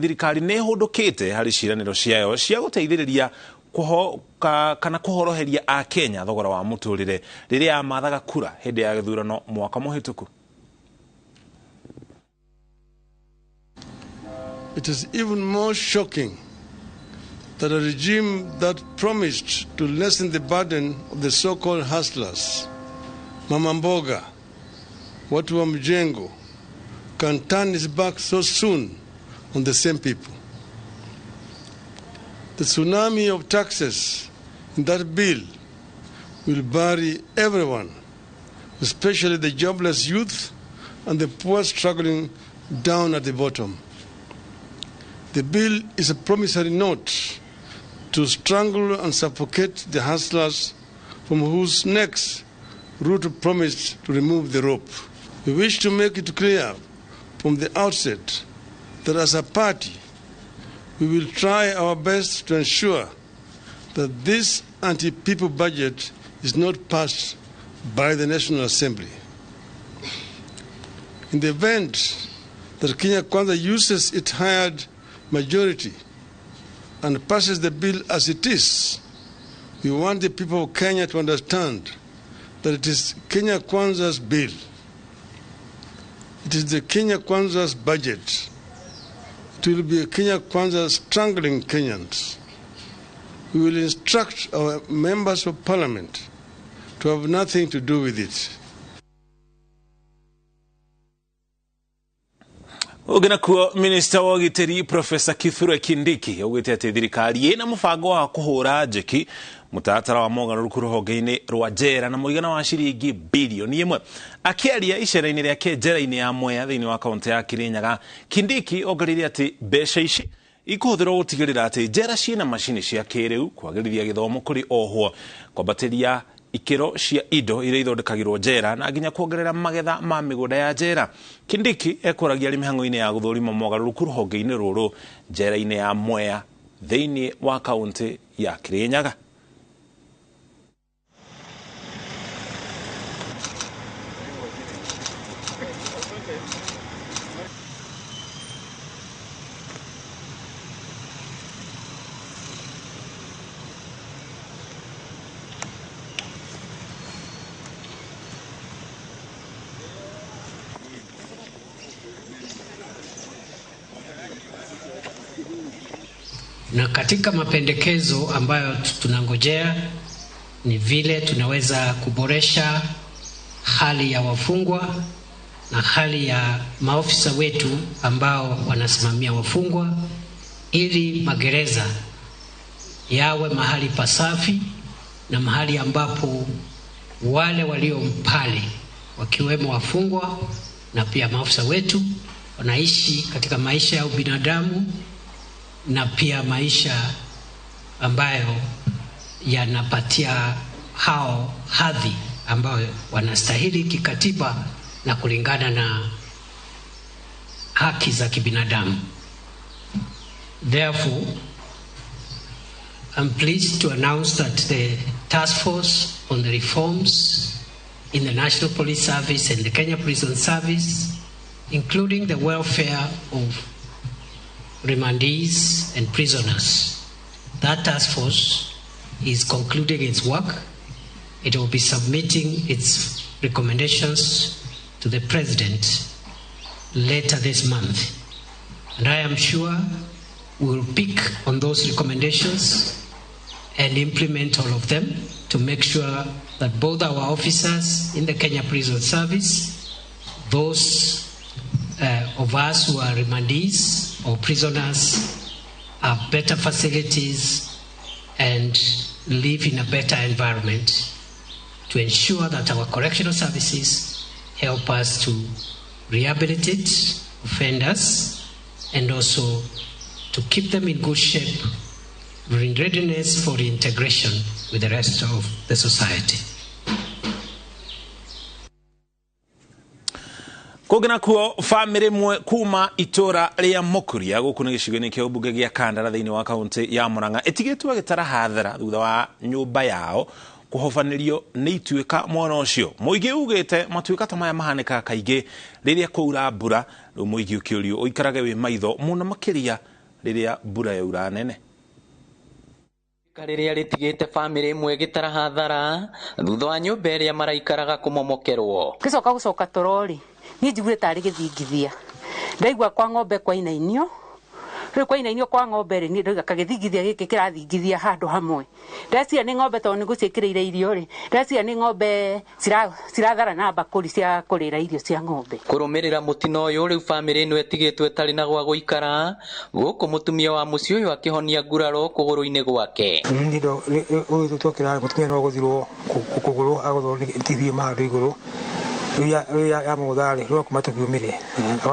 Thirikari nĩ ĩhũndũkĩte harĩ ciĩranĩro ciayo cia gũteithĩrĩria kana kũhoroheria Akenya thogora wa mũtũrĩre rĩrĩa yamathaga kura hĩndĩ ya gĩthurano mwaka mũhĩtũku. It is even more shocking that a regime that promised to lessen the burden of the so-called hustlers, Mama Mboga, watu wa mjengo, can turn its back so soon on the same people. The tsunami of taxes in that bill will bury everyone, especially the jobless youth and the poor struggling down at the bottom. The bill is a promissory note to strangle and suffocate the hustlers from whose necks Ruto promised to remove the rope. We wish to make it clear from the outset that as a party, we will try our best to ensure that this anti-people budget is not passed by the National Assembly. In the event that Kenya Kwanza uses its hired majority and passes the bill as it is, we want the people of Kenya to understand that it is Kenya Kwanza's bill. It is the Kenya Kwanza's budget. It will be Kenya Kwanza strangling Kenyans. We will instruct our members of parliament to have nothing to do with it. Ũngĩ nakuo Minister wa ũgitĩri Professor Kithure Kindiki augĩte atĩ thirikari ĩna mũbango wa kũhũra njeki mũtaratara wa mogarũrũku rũhonge-inĩ rwa njera na mũigana wa ciringi bilioni 1. Akĩaria icera-inĩ rĩake njera-inĩ ya Mwea thĩinĩ wa kaũntĩ ya Kirinyaga, Kindiki ongereire atĩ mbeca ici ikũhũthĩrwo gũtigĩrĩra atĩ njera ciĩna macini cia kĩrĩu, kwagĩrithia gĩthomo kũrĩ ohwo, kwambatĩria ikĩro cia indo iria ithondekagĩrwo njera na nginya kuongerera magetha ma mĩgũnda ya njera. Kindiki ekũragia arĩ mĩhang'o-inĩ ya gũthũrima mogarũrũku rũhonge-inĩ rũrũ njera-inĩ ya Mwea thĩinĩ wa kaũntĩ ya Kirinyaga. Na katika mapendekezo ambayo tunangojea ni vile tunaweza kuboresha hali ya wafungwa na hali ya maofisa wetu ambao wanasimamia wafungwa, ili magereza yawe mahali pasafi na mahali ambapo wale walio pale wakiwemo wafungwa na pia maofisa wetu wanaishi katika maisha ya ubinadamu na pia maisha ambayo yanapatia hao hadhi ambayo wanastahili kikatiba na kulingana na haki za kibinadamu. Therefore, I'm pleased to announce that the task force on the reforms in the National Police Service and the Kenya Prison Service, including the welfare of remandees and prisoners, that task force is concluding its work. It will be submitting its recommendations to the President later this month. And I am sure we will pick on those recommendations and implement all of them to make sure that both our officers in the Kenya Prison Service, those of us who are remandees or prisoners, have better facilities and live in a better environment, to ensure that our correctional services help us to rehabilitate offenders and also to keep them in good shape, in readiness for reintegration with the rest of the society. Kũngĩ nakuo bamĩrĩ ĩmwe kuma itũra rĩa Mũkuria gũkũ nĩ gĩcigo-inĩ kĩa ũmbunge gĩa Kandara thĩinĩ wa kaũntĩ ya Murang'a ĩtigĩtwo ĩgĩtara hathara thutha wa nyũmba yao Kũhobanĩrio nĩ ituĩka mwena ũcio. Mũingĩ ugĩte matuĩka ta maya mahanĩkaga kaingĩ rĩrĩa kwaura mbura. Rĩu mũingĩ ũkĩũrio ũikarage wĩ maitho mũno makĩria rĩrĩa mbura yaura nene. Rĩrĩa rĩtigĩte bamĩrĩ ĩmwe ĩgĩtara hathara thutha wa nyũmba ĩrĩa maraikaraga kũmomokerwo. Ngĩcoka gũcoka toro-rĩ, niĩ njiguire tarĩ gĩthingithia. Ndaigua kwa ng'ombe kwainainio, rĩu kwainainio kwa ng'ombe rĩ, niĩ ndauga kagĩthingithia gĩkĩ kĩrathingithia handũ hamwe. Ndeciria nĩ ng'ombe tondũ nĩ gũciĩkĩrĩire irio rĩ, ndeciria nĩ ng'ombe cirathara na mbakũri cia kũrĩra irio cia ng'ombe. Kũrũmĩrĩra mũtino ũyũ rĩu bamĩrĩ ĩno ĩtigĩtwo ĩtarĩ na gwa gũikara, gũkũ mũtumia wa mũciĩ ũyũ akĩhonia nguraro kũgũrũ-inĩ gwake. Ũyũ twokĩra mũtumia no gũthirwo kũgũrũ agũthwo nĩ TV handũ igũrũ. Rĩu ya mũgũtha-rĩ, rĩu matũkiumire.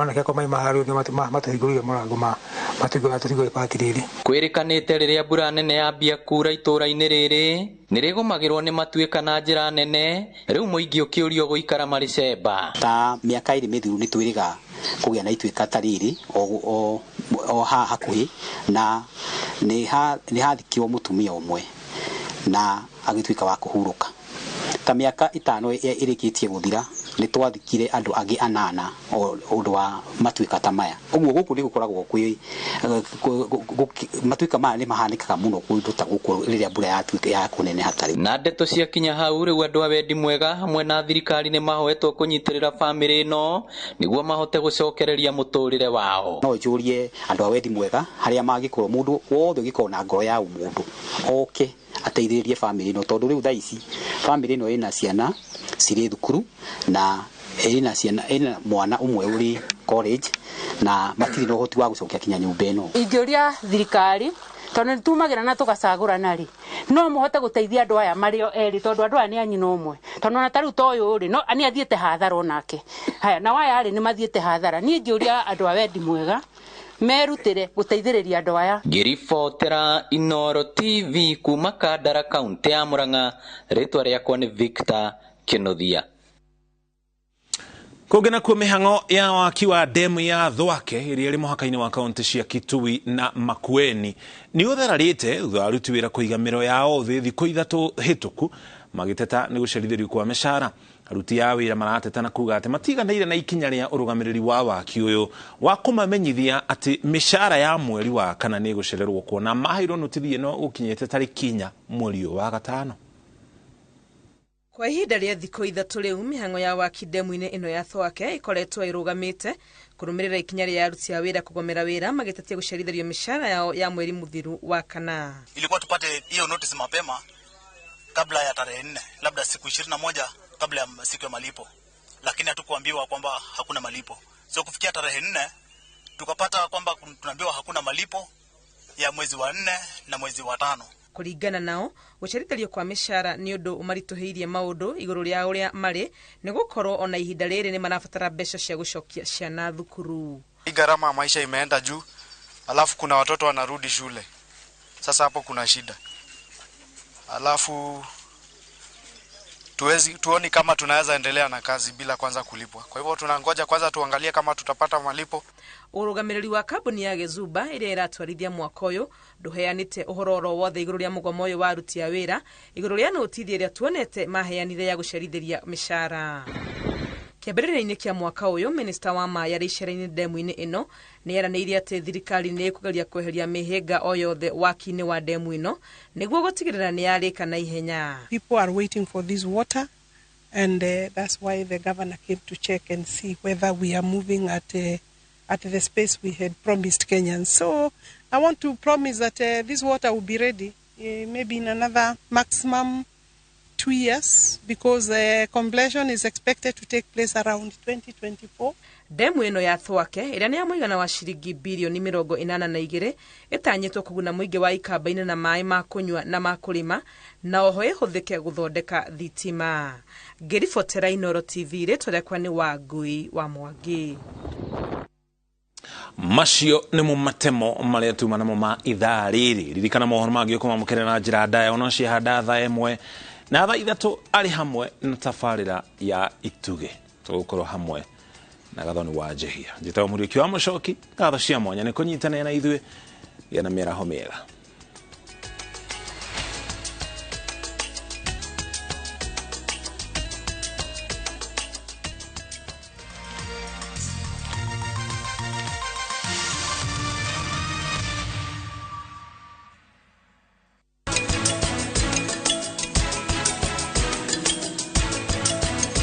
Anake akwa mauma haha rĩu matũhingũrĩire mũrango matũhingũrĩire ibati rĩrĩ. Kwĩrĩkanĩte rĩrĩa mbura nene yambia kuura itũũra-inĩ rĩrĩ nĩ rĩgũmagĩrwo nĩ matuĩka na njĩra nene, rĩu mũingĩ ũkĩũrio gũikara marĩ cemba. Ta mĩaka ĩrĩ mĩthiru nĩ twĩrĩga kũgĩa na ituĩka ta rĩrĩ o haha hakuhĩ, na nĩ hathikirwo mũtumia ũmwe na agĩtuĩka wa kũhurũka. Ta mĩaka 5 ĩrĩkĩtie gũthira nĩ twathikire andũ angĩ 8 ũndũ wa matuĩka ta maya. Ũguo gũkũ nĩ gũkoragwo kwĩ matuĩka maya nĩ mahanĩkaga mũno kũndũ ta gũkũ rĩrĩa mbura yatuĩka ya kũneneha ta rĩu. Na ndeto ciakinya hau rĩu andũ a wendi mwega hamwe na thirikari nĩ mahoetwo kũnyitĩrĩra bamĩrĩ ĩno nĩguo mahote gũcokereria mũtũrĩre wao. No njũrie andũ a wendi mwega harĩa mangĩkorwo, mũndũ wothe ũngĩkorwo na ngoro ya ũmũndũ oke ateithĩrĩrie bamĩrĩ ĩno, tondũ rĩu thaa ici bamĩrĩ ĩno ĩna ciana cirĩ thukuru na ĩna ciana ĩna mwana ũmwe ũrĩ college na matirĩ na ũhoti wa gũcokia kinya nyũmba ĩno. Ingĩũria thirikari tondũ nĩ tumagĩra na tũgacagũrana rĩ, no mũhote gũteithia andũ aya marĩ o erĩ, tondũ andũ aya nĩ a nyina ũmwe, tondũ ona ta rĩu ta ũyũ rĩ, no nĩ athiĩte hathara onake. Haya, na waya rĩ nĩ mathiĩte hathara. Niĩ ingĩũria andũ a wendi mwega merutĩre gũteithĩrĩria andũ aya. Ngĩribotera Inooro TV kuma Kandara kaunti ya Murang'a, rĩtwa rĩakwa nĩ Victor Kĩnuthia. Kũngĩ nakuo mĩhang'o ya waki wa demu ya Thwake ĩrĩa ĩrĩ mũhaka-inĩ wa kaunti cia Kitui na Makueni nĩ ũthararĩte thutha wa aruti wĩra kũiga mĩro yao thĩ thikũ 3 hĩtũku magĩteta nĩ gũcerithĩrio kwa mĩcara. Aruti a wĩra marateta na kuga atĩ matiganĩire na ikinya rĩa ũrũgamĩrĩri wa waki ũyũ wa kũmamenyithia atĩ mĩcara ya mweri wa kana nĩ ĩgũcererwo kuona maheirwo notithi ĩno gũkinyĩte tarĩki 4 mweri ũyũ wa 5. Kwa ihinda rĩa thikũ 3 rĩu mĩhang'o ya waki demu-inĩ ĩno ya Thwake ĩkoretwo ĩrũgamĩte kũrũmĩrĩra ikinya rĩa aruti a wĩra kũgomera wĩra magĩtetia gũcerithĩrio mĩcara yao ya mweri mũthiru wa 4. Ilikuwa tupate hiyo notice mapema kabla ya tarehe 4, labda siku 21 kabla ya siku ya malipo, lakini hatukuambiwa kwamba hakuna malipo. So kufikia tarehe 4 tukapata kwamba tunaambiwa hakuna malipo ya mwezi wa 4 na mwezi wa 5. Kũringana nao gũcerithĩrio kwa mĩcara nĩ ũndũ ũmaritũhĩirie maũndũ igũrũ rĩa ũrĩa marĩ, nĩ gũkorwo ona ihinda rĩrĩ nĩ marabatara mbeca cia gũcokia ciana thukuru. Gharama ya maisha imeenda juu, alafu kuna watoto wanarudi shule. Sasa hapo kuna shida. Alafu tuoni kama tunaweza endelea na kazi bila kwanza kulipwa. Kwa hivyo tunangoja kwanza tuangalie kama tutapata malipo. Ũrũgamĩrĩri wa kambuni ya Gezuba ĩrĩa ĩratwarithia mwaka ũyũ ndũheanĩte ũhoro oro wothe igũrũ rĩa mũgomo ũyũ wa aruti a wĩra igũrũ rĩa notithi ĩrĩa tuonete maheanire ya gũcerithĩria mĩcara. Kĩambĩrĩria-inĩ kĩa mwaka ũyũ minista wa maĩ arĩ icera-inĩ demu-inĩ ĩno nĩ eranĩire atĩ thirikari nĩ ĩkũgeria kweheria mĩhĩnga o yothe waki-inĩ wa demu ĩno nĩguo gũtigĩrĩra nĩ yarĩka na ihenya. People are waiting for this water and that's why the governor came to check and see whether we are moving at the space we had promised Kenyans. So I want to promise that this water will be ready maybe in another maximum 2 years, because the completion is expected to take place around 2024. Demu ĩno ya Thwake ĩrĩa nĩ ya mũigana wa ciringi birioni 82 ĩtanyĩtwo kũguna mũingĩ wa ikamba-inĩ na maĩ ma kũnyua na ma kũrĩma, na oho ĩhũthĩke gũthondeka thitima. Ngĩribotera Inooro TV, rĩtwa rĩakwa nĩ Wangui wa Mwangi. Macio nĩmo matemo marĩa tuma namo ma ithaa rĩrĩ. Ririkana mohoro mangĩ ũkũmamũkĩra na njĩra ndaya ona ciahanda thaa 1 na thaa 3 arĩ hamwe na tabarĩra ya Itugĩ. Tũgũkorwo hamwe na Gathoni wa Njehia. Njĩtagwo Mũriũki wa Mũcoki, ngatho cia mwanya nĩ kũnyitanĩra na ithuĩ. Gĩa na mĩaraho mĩega.